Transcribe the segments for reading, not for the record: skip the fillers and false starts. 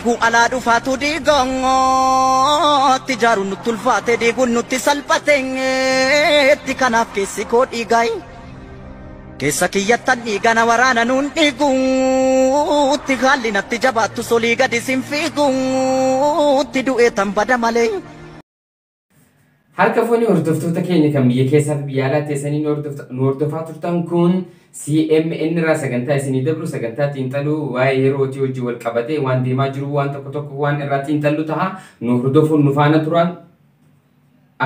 Diiguu alaa dhufaatu diigootti ijaaruun nutti ulfaate diiguun nutti salphateetti kanaaf keessi koo dhiigaay. Keessa kiyyattan dhiigana waraana nuun dhiiguutti haalli natti jabaattu solii gadi sin fiiguutti du'ee tan bada malee. Harka fuunii hordoftoota keenya kan biyya keessaa fi biyya alaa teessanii nu hordofaa turtan kun CMN irraa sagantaa isinii dabru sagantaa xiinxaluu waa'ee yerootii hojii wal qabatee waan deemaa jiru waan tokko tokko waan irraa xiinxallu ta'a nu hordofuun nu faana turan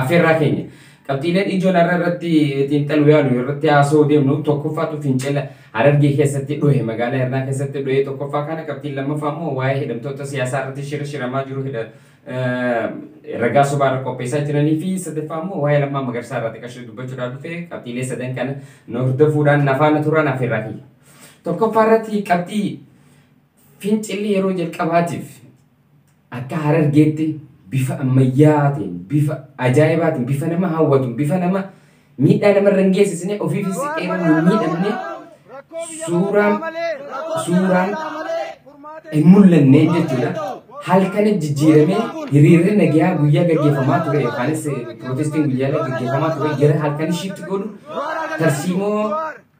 affeerraa keenya. Qabxiileen ijoon har'a irratti xiinxaluu yaalu irratti haasa'uu deemnu tokkoffaatu fincila Harargee keessatti dhohe magaalaa Hirnaa keessatti dhohe tokkoffaa kana qabxiin lammaffaa immoo waa'ee hidhamtoota siyaasaa irratti shira shiramaa jiru hidha ragaa sobaa irra qopheessaa jiranii fi sadaffaa immoo waa'ee Lammaa Magarsaa irratti qashee dubbachuudhaan dhufe qabxiilee sadan kana nu hordofuudhaan nafaana turan affeerraa kiyya. Tokkoffaa irratti qabxii fincilli yeroo jalqabaatiif akka Harargeetti bifa ammayyaatiin bifa ajaa'ibaatiin bifa nama hawwatuun bifa nama miidhaa namarra hin geessisne ofiifis qeerroon hin miidhamne suuraan hin mul'anne jechuudha. Halkan jijjiiramee hiriirri nagayaa guyyaa gaggeeffamaa ture yookaanis pirootestiin guyyaa gaggeeffamaa ture gara halkan ishiitti godhu tarsiimoo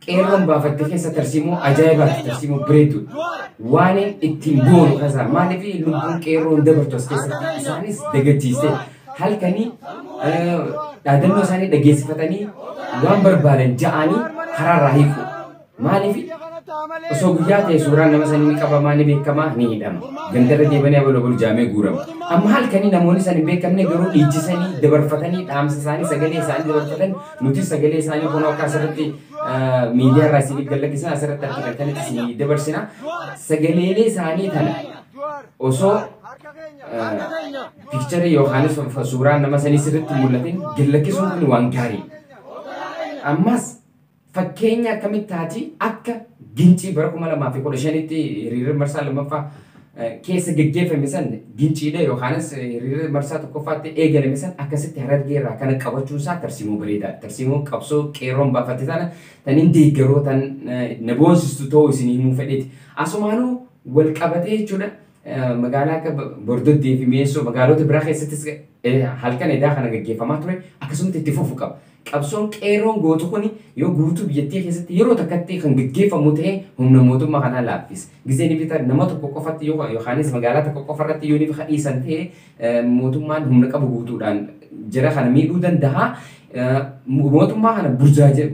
qeerroon baafatte keessa tarsiimoo ajaa'ibaati tarsiimoo bareedduudha. Waan ittiin boonu kasaa maaliif lubbuun qeerroon dabartu as keessatti isaanis dagachiiste halkanii dhaadannoo isaanii dhageessifatanii waan barbaadan ja'anii karaarraa hiiku. Maaliif osoo guyyaa ta'e suuraan nama sanii ni qabamaa ni beekamaa ni hidhama. Gandarra deebanii abaloo bol jaamee guurama. Amma halkanii namoonni san hin beekamne garuu dhiichisanii dabarfatanii dhaamsa isaanii sagalee isaanii dabarfatan nuti sagalee isaanii kun akka asirratti miidiyaa irraa isiniif gallakkisan asirratti argitan kanatti isinii dabarsina. Sagaleelee isaanii tana osoo piikcharii yookaanis suuraan nama sanii sirriitti mul'atin gallakkisuun kun waan gaarii. Ammas fakkeenya akkamitti taati akka Gincii bara 2015tti hiriirri marsaa lammaffaa keessa geggeeffame san Ginciidha yookaanis hiriirri marsaa tokkoffaatti eegalame san akkasitti Harargee irraa kana qabachuun isaa tarsiimoo bareedaa tarsiimoo qabsoo qeerroon baafatte tana taniin deeggaroo tan na boonsistu ta'uu isinii himuu fedheeti. Asumaanuu wal qabatee jechuudha magaalaa akka Bordoddee fi Mi'eessoo magaalota biraa keessattis halkan edaa kana geggeeffamaa ture akkasumatti itti fufu qaba. Qabsoon qeerroon gootu kun yoo guutuu biyyattii keessatti yeroo takkatti kan geggeeffamu ta'e humna mootummaa kanaa laaffisa. Gizeen bitaa nama tokko qofatti yookaanis magaalaa tokko qofarratti yoo ni dhiisan ta'e mootummaan humna qabu guutuudhaan jara kana miidhuu danda'a. Mootummaa kana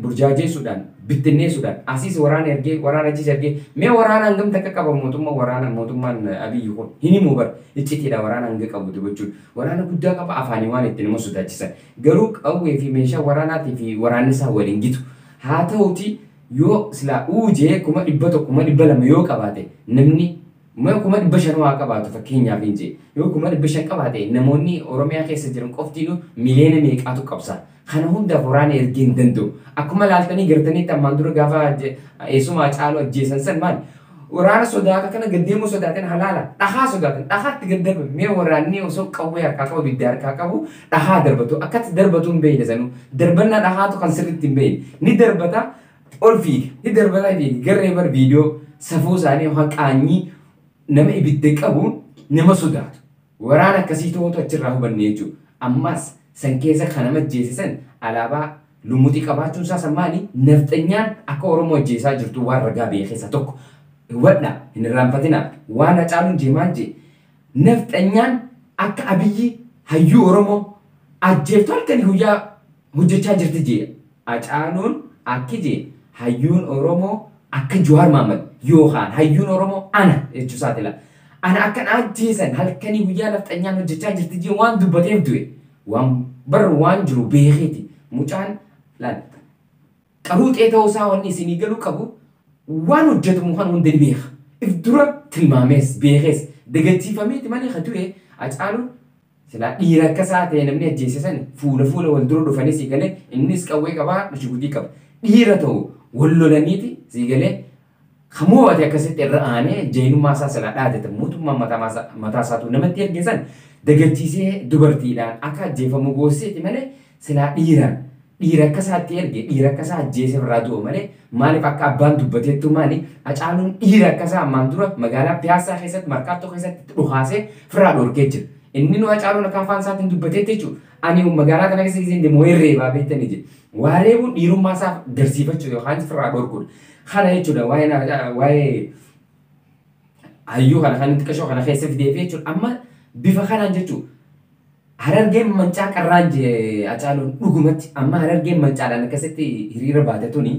burjaajeessuudhaan bittinneessuudhaan asiis waraana ergee waraana achis ergee mee waraana hangam takka qaba mootummaa waraana mootummaan Abiyyi kun hin himu bara iccitiidha waraana hanga qabu jechuudha. Waraana guddaa qaba afaanii waan itti nama sodaachisan garuu qawwee fi meeshaa waraanaatii fi waraanni isaa waliin gitu. Haa ta'uti yoo silaa uujee 100,000 200,000 yoo qabaate namni 500,000 waa qabaatu fakkeenyaaf hin jee yoo 500,000 qabaate namoonni Oromiyaa keessa jiran qoftiinuu miliyoona meeqaatu qabsa. Kana hundaaf waraana ergee hin danda'u. Akkuma laaltanii gartanitti ammaan dura gaafa eessumaa caalu ajjeesan san maali? Waraana sodaata kana gaddeemuu sodaatan halaala. Dhahaa sodaatan. Dhahaatti gaddarba. Mee waraanni osoo qawwee harkaa qabu ibidda harkaa qabu dhahaa darbatu. Akkatti darbatu hin beekne sanuu. Darbannaa dhahaatu kan sirriitti hin beekne. Ni darbata ol fiiga. Ni darbata fiiga. Garee bar viidiyoo safuu isaanii yookaan qaanyii nama ibidda qabuun nama sodaatu. Waraana akkasii ta'utu achirraa hubanne jechuudha. Ammas san keessa kan nama ajjeesisan alaabaa lumuxii qabaachuun isaa san maali? Nafxanyaan akka Oromoo ajjeesaa jirtu waan ragaa biyya keessa tokko. Hubadhaa hin irraanfatinaa waan Hacaaluun jee maal jee? Nafxanyaan akka Abiyyi hayyuu Oromoo ajjeeftu halkanii guyyaa hojjechaa jirti jee. Hacaaluun akki jee hayyuun Oromoo akka Jawaar Mahaammad yookaan hayyuun Oromoo ana jechuu isaati la. Ana akka na ajjeesan halkanii guyyaa nafxanyaan hojjechaa jirti jee waan dubbateef du'e. Waan bar waan jiru beekeeti. Mucaan laal qaruuxee ta'uu isaa wanni isinii galuu qabu waan hojjetamu kan hunda ni beeka. If dura tilmaamees beekees dagachiifameeti malee ka du'e Hacaaluun silaa dhiira akka isaa ta'e namni ajjeese san fuula fuula wal dura dhufanii sii galee innis qawwee qabaa shiguxii qaba. Dhiira ta'u wal lolaniiti sii galee ka mo'ate akkasitti irra aanee jeenummaa isaa silaa dhaadate mootummaa mataa isaatu namatti erge san dagachiisee dubartiidhaan akka ajjeefamu goosiseeti malee silaa dhiiraan Dhiira akka isaatti erge, dhiira akka isaa ajjeese irraa du'u malee, maaliif akka abbaan dubbateettu maali? Hacaaluun dhiira akka isaa ammaan dura magaalaa Piyaasaa keessatti, Markaattoo keessatti dhukaasee firraa dhorkee jira. Inni nu Hacaaluun akka afaan isaatiin dubbateetti jechuudha. Ani magaalaa kana keessa giseen deemu reebaa beektanii jira. Waa reebuun dhiirummaa isaa garsiifachuu yookaan firraa dhorkuudha. Kana jechuudha waa'ee hayyuu kana kan xiqqashoo kana keessa fidee jechuudha. Amma bifa kanaan jechuudha. Harargeen mancaa qarraan jee Hacaaluun dhugumatti amma Harargeen mancaadhaan akkasitti hiriira baate tuni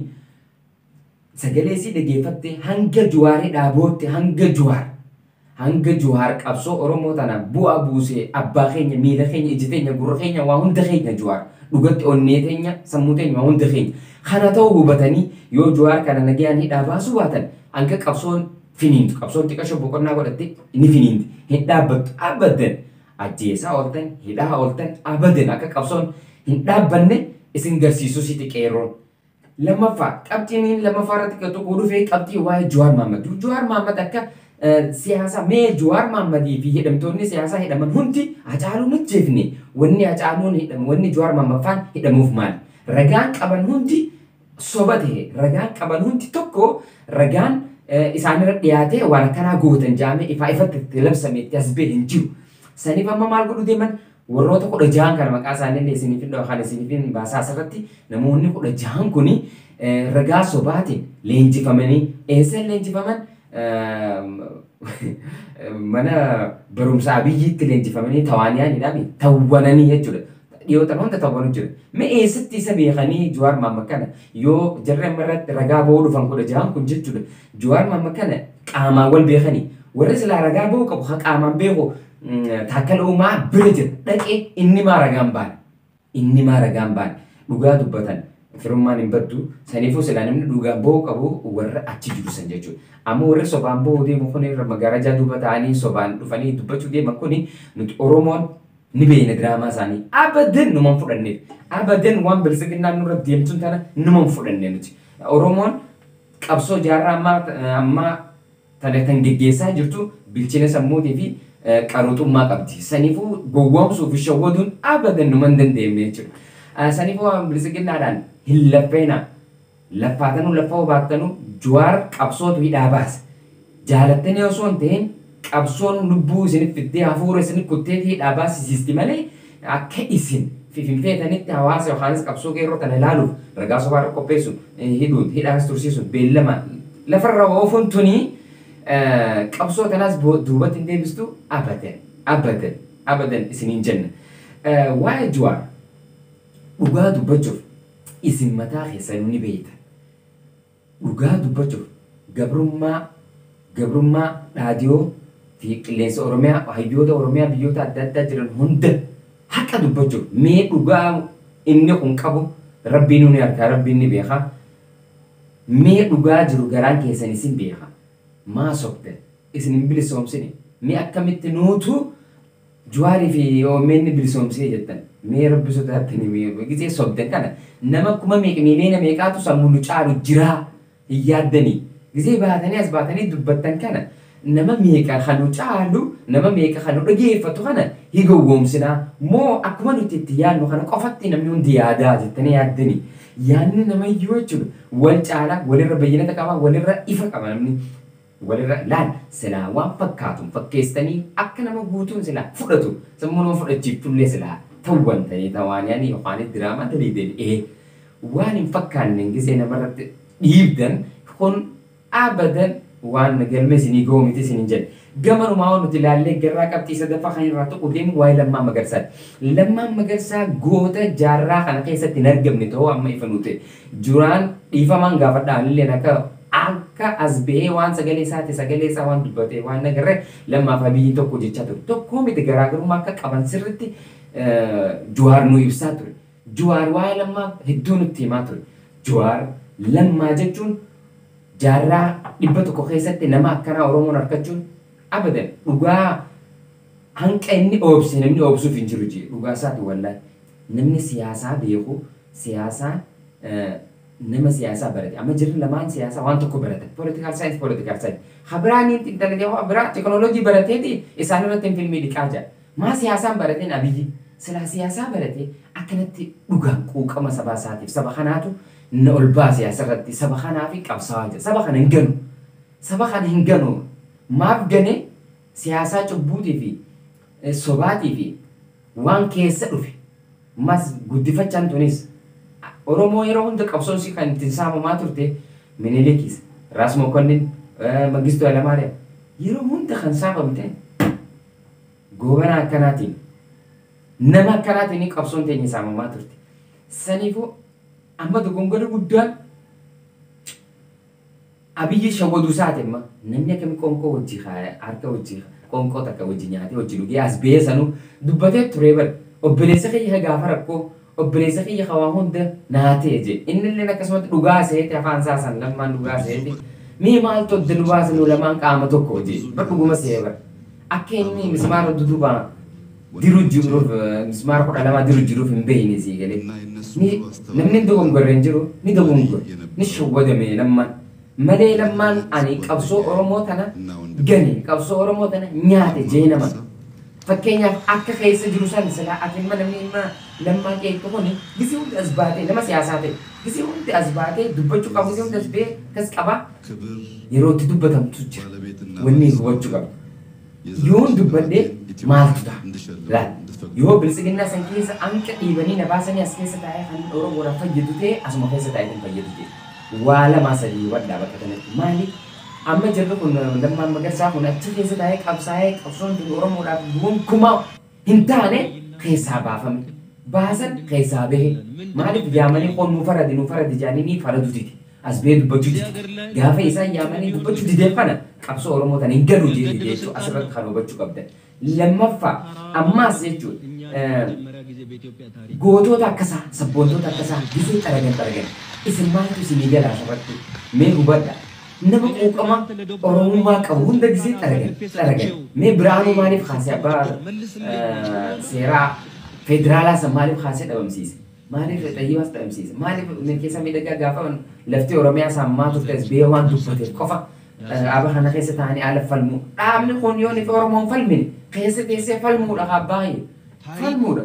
sagalee isii dhageeffatte hanga Juwaaree dhaabootti, hanga Juwaar qabsoo Oromoo tana bu'aa buusee, abbaa keenya, miila keenya, ija teenya, gurra keenya, waa hunda keenya. Juwaar dhugatti onnee teenya, sammuu teenya, waa hunda keenya. Kana ta'uu hubatanii yoo Juwaar kana nagayaan hidhaa baasuu baatan, hanga qabsoon finiintu, qabsoon xiqqashoo boqonnaa godhatte ni finiinti, hin dhaabbattu abadan. Ajjeesaa ooltan, hidhaa ooltan, abadan akka qabsoon hin dhaabbanne isin garsiisuu sitti qeerroon. Lammaffaa, qabxiin lammaffaa irratti kan tokko dhufee qabxii waa'ee Jawaar Mahaammad. Jawaar Mahaammad akka siyaasa mee Jawaar Mahammadii fi hidhamtoonni siyaasaa hidhaman hundi Hacaaluun ajjeefne, wanni Hacaaluun hidhamu, wanni Jawaar Mahaammad faan hidhamuuf maali? Ragaan qaban hundi soba ta'e, ragaan qaban hundi tokko ragaan isaanirra dhiyaatee waan akkanaa gootan jaamee ifaa ifatti itti labsame itti as ba'e hin jiru. Saniif amma maal godhuu deeman? Warroota 16n kana maqaa isaanii illee isiniif hin kan isiniif hin baasaa. Asirratti namoonni 16n kuni ragaa sobaatiin leenjifamanii, eessa leenjifaman? Mana barumsaa Abiyyiitti leenjifamanii tawaaniyaanidha tawwananii jechuudha. Dhiyootan hunda tawwanu jira. Mee eessatti isa beekanii Jawaar Mahaammad kana yoo jarri amma irratti ragaa ba'uu dhufan 16n kun jechuudha. Jawaar Mahaammad kana qaamaan wal beekanii, warri silaa ragaa ba'uu qabu ha qaamaan beeku Taakkala Uumaa bira jira. Dhaqee inni maa ragaan baane? Inni maa ragaan baane? Dhugaa dubbatan firummaan hin baddu. Saniifuu silaa namni dhugaan ba'uu qabu warra achi jiru san jechuudha. Amma warri sobaan ba'uu deemu kun irra magaalaa duuba ta'anii sobaan dhufanii dubbachuu deeman kuni, nuti Oromoon ni beekna diraamaa isaanii. Abadan numan fudhanneef. Abadan waan bilisiginnaan nurra deemtuun tana numan fudhanne nuti. Oromoon qabsoo jaarraa ammaa tana kan geggeessaa jirtu bilchina sammuutii fi qaruuxummaa qabdi. Saniifuu gowwoomsuu fi shawwaduun abadan numan dandeenye jechuudha. Saniifuu waan bilisiginnaadhaan hin laffeenaa. Laffaatanuu laffaa baattanuu Jawaar qabsootu hidhaa baase. Jaalattanii osoo hin ta'in qabsoon lubbuu isinif fiddee hafuura isinif kutteetii hidhaa baasisiisti malee, akka isin finfeetanitti hawaasa yookaanis qabsoo qeerroo tana ilaaluuf ragaa sobaa qopheessuun, hidhuun, hidhaas tursiisuun, beellama lafarra oofuun tuni qabsoo tanaas duubatti hin deebistu abadan, abadan, abadan isiniin jenna. Waa'ee Jawaar dhugaa dubbachuuf isin mataa keessanuu ni beektan. Dhugaa dubbachuuf gabrummaa raadiyoo fi qilleensa Oromiyaa, hayyoota Oromiyaa biyyoota adda addaa jiran hunda, haqa dubbachuuf mee dhugaa inni kun qabu Rabbiin ni harkaa, Rabbiin ni beeka. Mee dhugaa jiru garaan keessan isin beeka. Maa sobdan? Isin hin bilisoomsine. Mee akkamitti nuutu Jawaarii fi OMN bilisoomsee jettan? Mee Rabbi sodaattanii mee gisee sobdan kana nama kuma meeqa, miiliyoona meeqaatu sammuu nu caalu jiraa hin yaaddanii? Gisee baatanii as baatanii dubbattan kana nama meeqa kan nu caalu, nama meeqa kan nu dhageeffatu kana hi gowwoomsinaa moo akkuma nuti itti yaadnu kana qofatti namni hundi yaadaa jettanii yaaddanii? Yaadni namayyuu jechuudha wal caala, walirra bayyinata qaba, walirra ifa qaba namni. Walirra laal silaa waan fakkaatu fakkeessanii akka nama guutuun silaa fudhatu sammuu nama fudhachiiftullee silaa tawwantanii tawaaniyanii yookaan diraamaa daliideen waan hin fakkaanne gisee namarratti dhiibdan kun abadan waan galma isinii ga'u miti isiniin jedhe. Gamanumaa waan nuti ilaallee garraa qabxii sadaffaa kan irraa tokko deemu waa'ee Lammaa Magarsaati. Lammaan Magarsaa goota jaarraa kana keessatti hin argamne ta'uu amma ifa nuti. Juraan dhiifamaan gaafadha, anillee akka as bahee waan sagalee isaati sagalee isaa waan dubbatee waan nagarree Lammaaf Abiyyiin tokko jechaa ture. Tokkoo miti, garaagarummaa akka qaban sirritti Jawaar nu ibsaa ture. Jawaar waa'ee Lammaa hedduu nutti himaa ture. Jawaar Lammaa jechuun jaarraa 100 keessatti nama akkanaa Oromoon argachuun abadan dhugaa hanqa inni oobse namni oobsuuf hin jiru jee dhugaa isaati wallaahi. Namni siyaasaa beeku, siyaasaa nama siyaasaa barate, amma jirri lamaan siyaasaa waan tokko baratan, political science, political science habiraaniin xiinxalatee waa biraa teknooloojii barateeti isaan irratti hin filmii dhiqaa jira. Maa siyaasaan barateen Abiyyi Silaa siyaasaa barate akkanatti dhugaan quuqama sabaa isaatiif saba kanaatu na ol baase asirratti saba kanaa fi qabsaa'aa jira. Saba kana hin ganu. Saba kana hin ganu. Maaf gane siyaasaa cubbuutii fi sobaatii fi waan keessa dhufe mas guddifachaan tunis Oromoo yeroo hunda qabsoon si kan ittiin saamamaa turte Minilikis, Raas Mokonnin, Mangistuu Hayilamaariyaam yeroo hunda kan saamamte goobana akkanaatiin nama akkanaatiin qabsoon teenya saamamaa turte. Saniifuu amma dogongorri guddaan Abiyyi shawwaduu isaati amma namni akkami qoonqoo wajji harka wajji qoonqoo takka wajji nyaatee wajji dhugee as ba'ee sanuu dubbatee ture bara obboleessa kiyya gaafa rakkoo obboleessa kiyya hawaa hunda naa ta'e je inni illee akkasumatti dhugaa seete afaan isaa san lammaan dhugaa seete mee maaltu adda nu baasa nu lamaan qaama tokko je bar dhuguma see bara akka inni mismaara dudubaa diru jiruuf mismaara 12 diru jiruuf hin beekne sii galee namni dogongorre hin jiru ni dogongorre ni shawwadame lammaan malee lammaan ani qabsoo Oromoo tana gane qabsoo Oromoo tana nyaate jee nama fakkeenyaaf akka keessa jiru san silaa ati ilma namni ilma lammaa qeeqxu kun gisee hundi as baatee nama siyaasaa ta'e gisee hundi as baatee dubbachuu qabu gisee hundi as ba'ee akkas qaba yeroo itti dubbatamtu jira wanni hubachuu qabdu. Yoon dubbadhee maaltu ta'a? Laal yoo bilisiginnaa san keessa anqa dhiibanii na baasanii as keessa taa'ee kan Oromoodhaaf fayyadu ta'e asuma keessa taa'ee kan fayyadu ta'e. Waa lamaa sadii hubadhaa bakka kanatti maali? Amma jirri kun Lammaan Magarsaa kun achi keessa taa'ee qabsaa'ee qabsoon tun Oromoodhaaf gonkumaa hin taane keessaa baafame. Baasan keessaa bahe. Maaliif yaamanii qoon nu faradi nu faradi jedhanii ni faradu dide. As ba'ee dubbachuu dide. Gaafa isaan yaamanii dubbachuu dideef kana qabsoo Oromoo tana hin galu jedhe jechuudha asirratti kan hubachuu qabdan. Lammaffaa ammaas jechuudha gootota akkasaa sabboontoota akkasaa gisee xaragan xaragan isin maaltu isinii gala asirratti mee hubadha. Nama quuqama Oromummaa qabu hunda gisee xaragan xaragan mee Biraanuu maaliif kaasee abbaa seeraa federaalaa san maaliif kaasee dhabamsiise? Maaliif Xayyibaas dhabamsiise? Maaliif milkeessa miidhagaa gaafa lafti Oromiyaa saammaa turte as ba'ee waan dubbateef qofa dhaaba kana keessa taa'anii haala falmuu. Dhaabni kun yoo nuti Oromoon falmine keessa teessee falmuudha haa baay'ee. Falmuudha.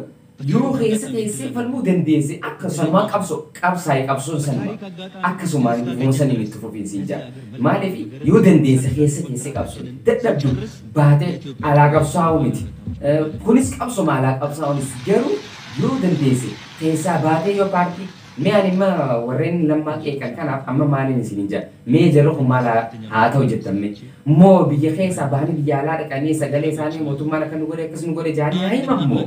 Yoo keessa teessee falmuu dandeesse akkasumaan qabsoo qabsaa'e qabsoon sanuma akkasumaan bifuma saniin itti fufiinsi jira. Maaliif yoo dandeesse keessa teessee qabsoo dadhabdu baatee alaa qabsaa'uu miti. Kunis qabsoma alaa qabsaa'uunis garuu yoo dandeesse keessaa baatee yoo paartii mee ani imma warreen lammaa qeeqan kanaaf amma maaliin isin hin jedha mee jarri kun maal haa ta'u jettan mee moo biyya keessaa bahanii biyya alaa dhaqanii sagalee isaanii mootummaan akka nu godhe akkas nu godhe jedhanii haa himan moo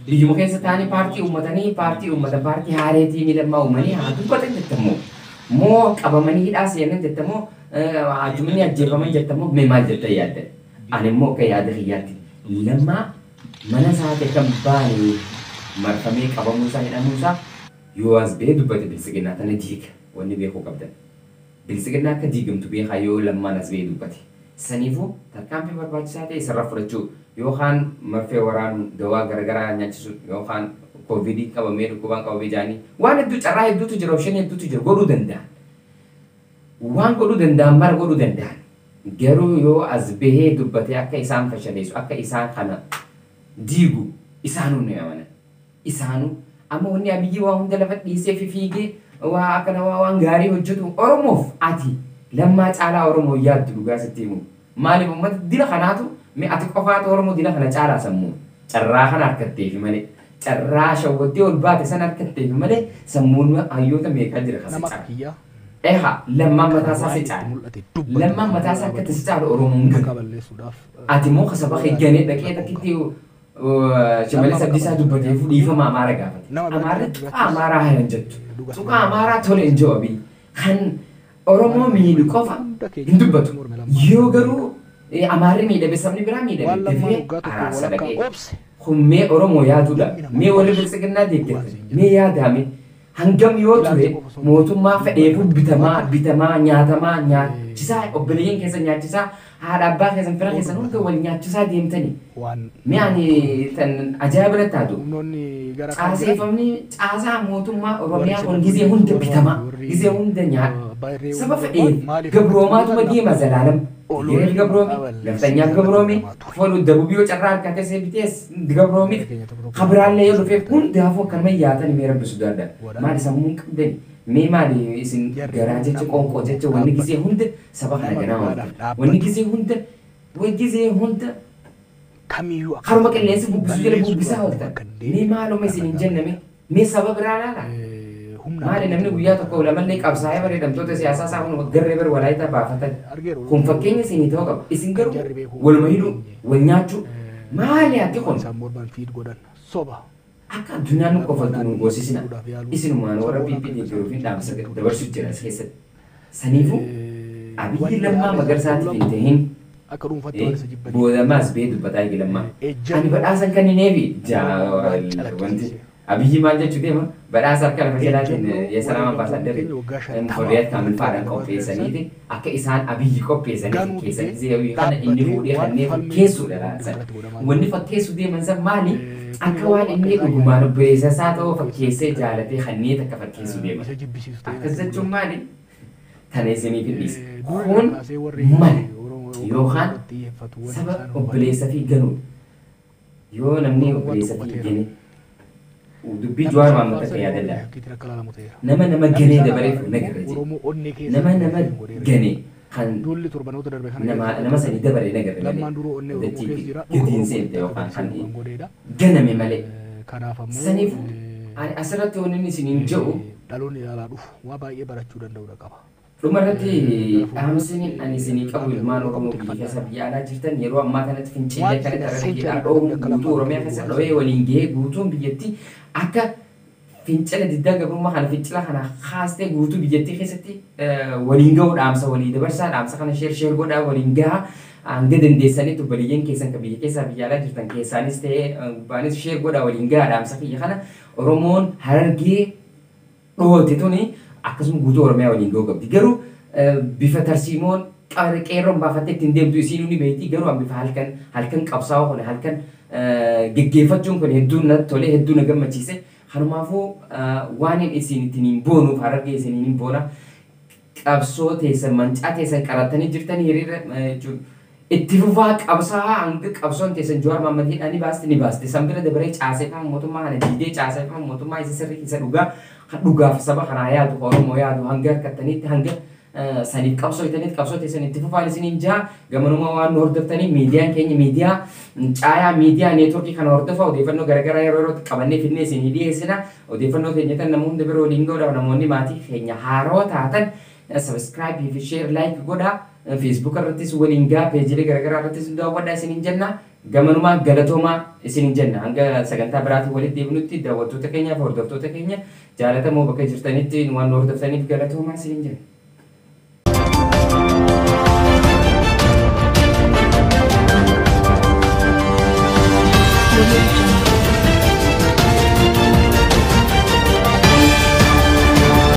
biyyuma keessa taa'anii paartii uummatanii paartii uummata paartii haareetii miidhamaa uumanii haa dubbatan jettan moo moo qabamanii hidhaa seenan jettan moo haajumni ajjeefaman jettan moo mee maal jettan yaaddan ani immoo akka yaada kiyyaatti lammaa mana isaa ta'e kan baane marfamee qabamuu isaa hidhamuu isaa yoo as ba'ee dubbate bilisiginnaa tana diiga wanni beekuu qabdan. Bilisiginnaa akka diigamtu beekaa yoo lammaan as ba'ee dubbate. Saniifuu tarkaanfii barbaachisaa ta'e isarraa fudhachuu yookaan marfee waraanuu dawaa garaagaraa nyaachisuu yookaan koovidii qabamee dhukkubaan qabamee jaanii waan hedduu carraa hedduutu jira opshinii hedduutu jira godhuu danda'an. Waan godhuu danda'an mara godhuu danda'an. Garuu yoo as bahee dubbate akka isaan fashaleessu akka isaan kana diigu isaanuu ni amanan. Isaanuu amma wanni Abiyyi waa hunda lafa dhiisee fi fiigee waa akkana waa waan gaarii hojjetu Oromoof ati lammaa caalaa Oromoo yaaddu dhugaa sitti himu. Maaliif uummata dila kanaatu mee ati qofaatu Oromoo dila kana caalaa sammuu carraa kana harkatteefi malee carraa shawwattee ol baate sana harkatteefi malee sammuun hayyoota meeqaa jira kasi Nama caala. kiyya Eha lammaan mataa isaa si caala. mul'ate dubbatu Lammaan mataa isaa akka si caalu Oromoon maqaa ganu. balleessuudhaaf Ati immoo kasaba kee ganee dhaqee takkitti Shimallis Abdiisaa dubbateef dhiifama Amaara gaafate. Amaarri tuqaa Amaaraa haa hin jettu. Tuqaa Amaaraa tole hin jiru Abiyyi. Kan Oromoo miidhu qofa hin dubbatu. Yoo garuu Amaarri miidhame sabni biraa miidhame dafee araarsa dhaqee. Kun mee Oromoo yaaduudha. Mee warri bilisiginnaa deeggartan. Mee yaadame hangam yoo ture mootummaa fedheefuu bitamaa bitamaa nyaatamaa nyaachisaa obboleeyyan keessa nyaachisaa haadha abbaa keessan fira keessan hunda wal nyaachisaa deemtanii. Waan Mee ani tan ajaa'iba natti taatu. Humnoonni gara kaan jiran Caaseeffamni caasaa mootummaa Oromiyaa kun gizee hunda bitamaa gizee hunda nyaata. Saba fedheef gabroomaatuma deema zalaalam. Tigireef gabroome, naftanyaaf gabroome, foon dabubii carraa harkaa keessee bitees gabroomiif kabiraallee yoo dhufeef hundaafuu akkanuma yaatan mee rabbi sodaadha. Maali sammuu hin qabdani? Mee maali isin garaa jecha qoonqoo jecha wanni gisee hunda saba kana ganaa ooltan. Wanni gisee hunda wanni gisee hunda Kamiyyuu akka haruma qilleensi bubbisu jala bubbisaa balleessuudhaaf ooltan. akka hin Mee deemne maaluma isin hin jenname? Mee saba biraa laala? Humna Maali namni guyyaa tokko lamallee qabsaa'ee bareedamtoota siyaasaa isaa kun garree bar walaayitaa baafatan. Kun fakkeenya isinii ta'uu qaba. Isin garuu waluma hidhuu, wal nyaachuu maali ati kun? Isaan morman fiid godhan soba. Akka addunyaan nu qofaltu nu goosisina. Isinumaan warra PP deeggaruuf hin dhaamsa dabarsu jira as keessatti. Saniifuu Abiyyi Lammaa Magarsaatiif hin tahin Akka dhuunfaatti waan isa jibbanii. boodamaas bee dubbataa eegi Lammaa. Ani badhaasan kennineefi wanti Abiyyi maal jechuu deema badhaasa harka lafa jalaatiin የሰላም አምባሳደር Mufariyaat Kaamilfaadhaan qopheessaniiti akka isaan Abiyyi qopheessanii fakkeessan gisee kana inni fuudhee kanneen fakkeessuudha laansan. Wanni fakkeessuu deeman san maali? Akka waan inni dhugumaan obboleessa isaa ta'uu fakkeessee jaalatee kanneen takka fakkeessuu deeman. Isa jibbisiisu ta'e. Akkas jechuun maali? Tana isiniif hin dhiisa. Dura Kun kaasee warri mala Oromoo yookaan irratti xiyyeeffatu wanni saba isaan obboleessa fi ganuudha. Yoo namni Oromoo obboleessa fi qubateera. gane dubbii Jawaar Mohaammed akka yaadadha. Shakkiitiin akka ilaalamu ta'eera. Nama nama ganee dabareef nagarra jedhe. Oromoo onnee keessa Nama nama gane kan Duulli torbanoota darbe kana nama keessatti nama sanii dabaree nagarra Lammaan duruu onnee malee. Oromoo keessa jira. Gatiin seente yookaan kan Kan godheedha. ganame malee. Kanaaf ammoo Saniif ani asirratti wanni inni isiniin jedhu dhaloonni ilaalaa dhufu waa baay'ee barachuu danda'udha qaba. Dhumarratti dhaamsini ani isinii qabu ilmaan Oromoo biyya keessa biyya alaa jirtan yeroo ammaa kanatti fincillee kanatti irra hidhaa dhoowwuun guutuu Oromiyaa keessa dhoowee waliin gahee guutuun biyyattii akka fincila diddaa gabrummaa kana fincila kana kaastee guutuu biyyattii keessatti waliin gahuu dhaamsa walii dabarsaa dhaamsa kana share share godhaa waliin gahaa hanga dandeessanitti obboleeyyan keessan kan biyya keessaa biyya alaa jirtan keessaanis ta'ee gubbaanis share godhaa waliin gahaa dhaamsa kiyya kana Oromoon Harargee dhoote tuni akkasuma guutuu Oromiyaa waliin gahuu qabdi. Garuu bifa tarsiimoon qeerroon baafattee ittiin deemtu isiinuu ni beekti. Garuu an bifa halkan halkan qabsaa'oo kun halkan geggeeffachuun kun hedduu natti tole hedduu na gammachiise. Kanumaafuu waan hin isin ittiin hin boonuuf Harargee isiniin hin boona. Qabsoo teessan mancaa teessan qaratanii jirtan hiriira jechuun itti fufaa qabsaa hanga qabsoon teessan Jawaar Mohaammed hidhaa ni baaste ni baaste. San bira dabaree caaseeffama mootummaa kana diidee caaseeffama mootummaa isa sirrii isa dhugaa dhugaaf saba kanaa yaadu Oromoo yaadu hanga harkattaniitti hanga saniif qabsoo itaniif qabsoo teessan itti fufaan isiniin jaha gamanumaa waan nu hordoftanii miidiyaan keenya miidiyaa caayaa miidiyaa neetworkii kana hordofa odeeffannoo garaagaraa yeroo yerootti qabannee fidnee isinii dhiyeessina odeeffannoo keenya tan nama hunda bira waliin ga'uudhaaf namoonni maatii keenya haaroo taatan subscribe fi share like godhaa Facebook irrattis waliin gahaa peejilee garaagaraa irrattis daawwadhaa isiniin jenna gamanumaa galatoomaa isiniin jenna hanga sagantaa biraatiin walitti deebinutti daawwattoota keenyaaf hordoftoota keenya jaalatamoo bakka jirtanitti waan nu hordoftaniif galatoomaa isiniin jenna.